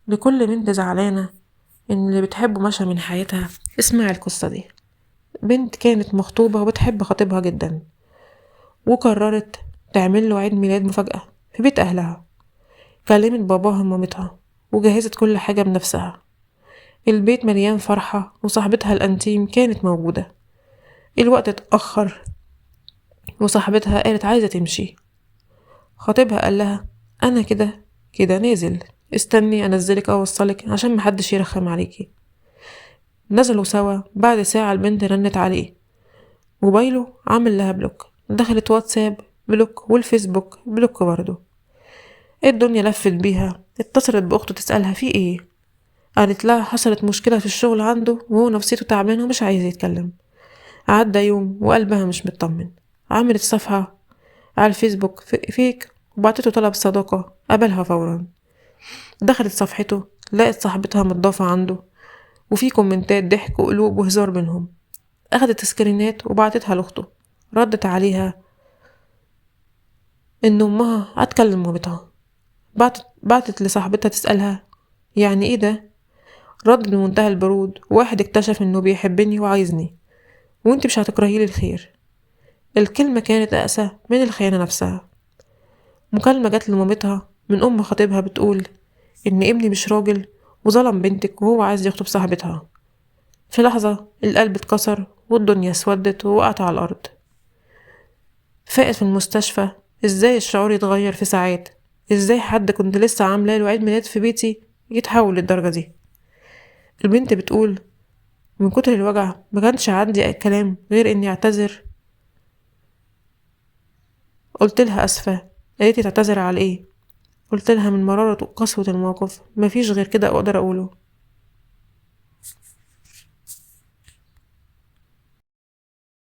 لكل بنت زعلانة إن اللي بتحبه مشى من حياتها، اسمع القصة دي. بنت كانت مخطوبة وبتحب خطيبها جدا، وقررت تعمل له عيد ميلاد مفاجأة في بيت أهلها. كلمت باباها ومامتها وجهزت كل حاجة بنفسها. البيت مليان فرحة وصاحبتها الأنتيم كانت موجودة. الوقت اتأخر وصاحبتها قالت عايزة تمشي. خطيبها قال لها أنا كده كده نازل، استني أنزلك أوصلك عشان محدش يرخم عليكي. نزلوا سوا. بعد ساعة البنت رنت عليه، موبايله عامل لها block، دخلت واتساب block والفيسبوك block برضه. الدنيا لفت بيها. اتصلت بأخته تسألها في ايه، قالت لها حصلت مشكلة في الشغل عنده وهو نفسيته تعبانة ومش عايز يتكلم. عدى يوم وقلبها مش مطمن. عملت صفحة على الفيسبوك فيك وبعتته طلب صداقة، قبلها فورا. دخلت صفحته لقت صاحبتها متضافة عنده وفي كومنتات ضحك وقلوب وهزار بينهم. اخدت سكرينات وبعتتها لاخته. ردت عليها ان امها هتكلم مامتها. بعتت لصاحبتها تسألها يعني ايه ده. ردت بمنتهى البرود، واحد اكتشف انه بيحبني وعايزني وانت مش هتكرهيلي الخير. الكلمة كانت أقسى من الخيانة نفسها. مكالمة جت لمامتها من أم خطيبها بتقول إن ابني مش راجل وظلم بنتك وهو عايز يخطب صاحبتها. في لحظة القلب اتكسر والدنيا اسودت ووقعت على الأرض. فاقت في المستشفى. ازاي الشعور يتغير في ساعات؟ ازاي حد كنت لسه عامله له عيد ميلاد في بيتي يتحول للدرجة دي؟ البنت بتقول من كتر الوجع ما كانش عندي كلام غير اني اعتذر. قلت لها اسفة. قالت لي تعتذر على ايه؟ قلت لها من مرارة وقسوة الموقف مفيش غير كده اقدر اقوله.